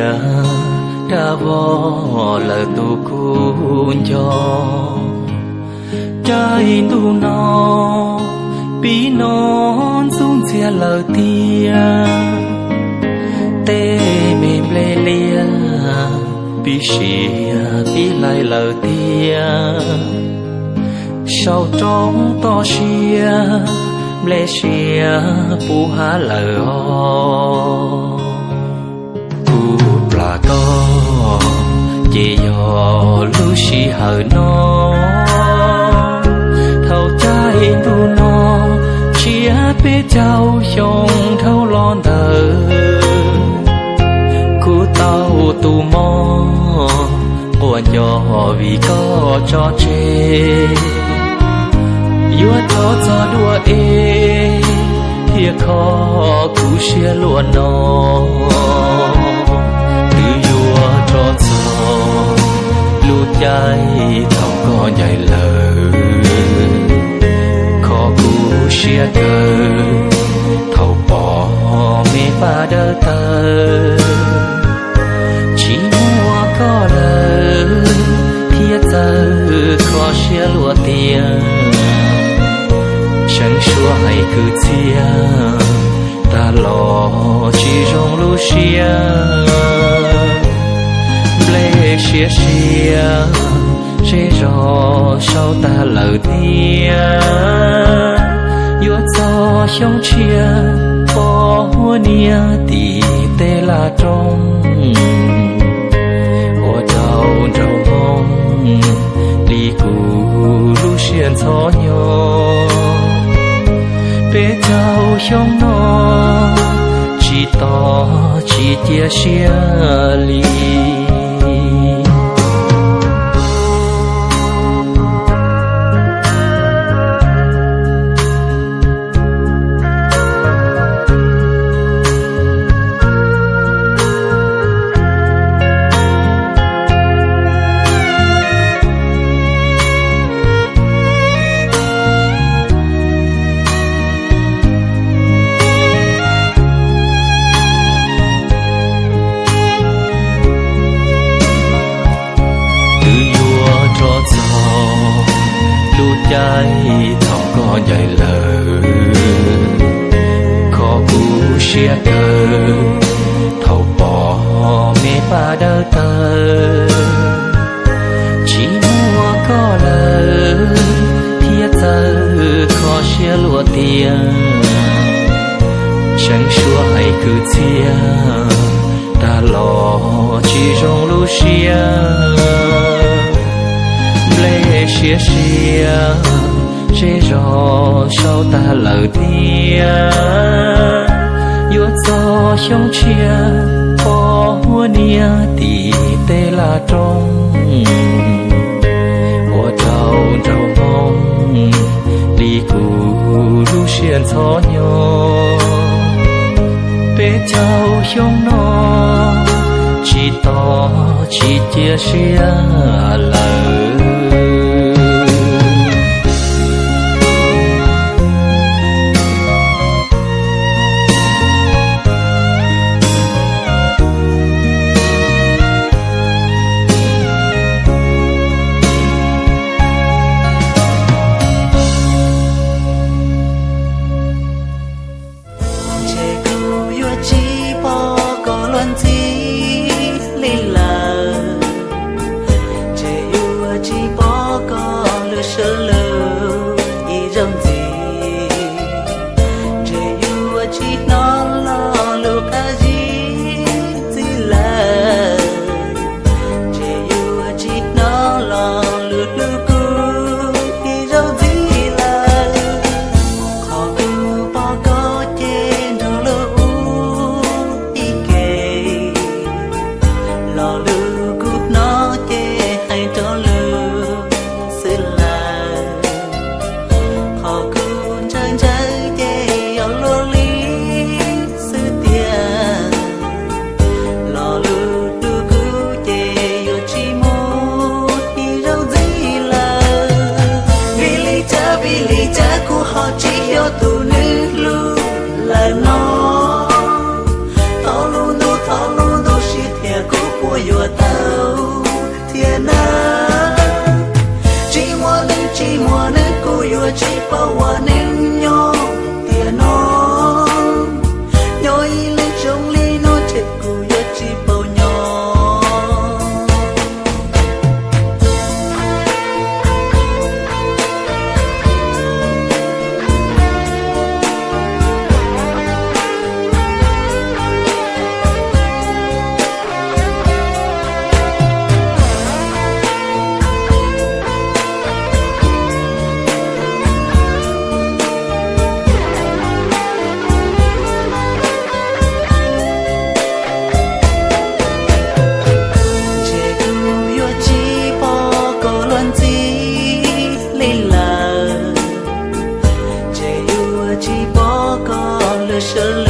Cia dab vog lawm tus kuv nco, caij ntuj no pib no ntxub ntxiag lawm tiag. Tej me nplej liab pib siav pib hlais lawm tiag. Saum roob toj siab nplej siav puv hav lawm os. Kuv plam toj ces yog lub sij hawm no, thaum caij ntuj no tshiab peb caug xyoo dhau los ntawd, kuv tau tus mob quaj nco vim koj tso tseg. Yuav rov txog dua es thiaj kho kuv siab luaj no, twb yuav rov txog lub caij thaum koj ncaim lawm, kho kuv siab kawg thaum pom me paj dawb tawg. Tsis muaj koj lawm thiab txawm kho siab luaj tiag. Seev suab hais kwv txhiaj tag los tsis zoo lub siab. Nplej siav siav zej zog sau tag lawm tiag. Yuav txog xyoo tshiab pom huab niam tim tej laj roob, ua rau nraug hmoo li kuv lub siab ntxhov nyo. Peb caug xyoo no tsis tos tsis cia siab li. Twb yuav rov txog lub caij thaum koj ncaim lawm, kho kuv siab kawg thaum pom me paj dawb tawg. Tsis muaj koj lawm thiab txawm kho siab luaj tiag. Seev suab hais kwv txhiaj tag los tsis zoo lub siab. Nplej siav siav zej zog sau tag lawm tiag. Yuav txog xyoo tshiab pom huab niam tim tej laj roob, ua rau nraug hmoo li kuv lub siab ntxhov nyo. Peb caug xyoo no tsis tos tsis cia siab lawm. Ntshe kuv yuav tsis pom koj luag ntxhi li lawm. Ntshe yuav tsis pom koj lub suab lug ib zaug ntxiv. Ntshe yuav tsis hnov los lub qab zib ntxiv lawm. Ntshe yuav tsis hnov los lub hlub kuv ib zaug ntxiv lawm. Qhov kuv pom koj ces nrog luag ua ib ke, lo lus kuv hnov ces hais rau luag xwb lawm. Qhov kuv ntshaw ntshaw ces yog luag li xwb tiag. Lo lus hlub kuv ces yuav tsis mus ib zaug ntxiv lawm. Vim li cas, vim li cas kuv ho tsis yog tus nws hlub lawm no? Thov lub ntuj, thov lub ntuj siab thiaj sawv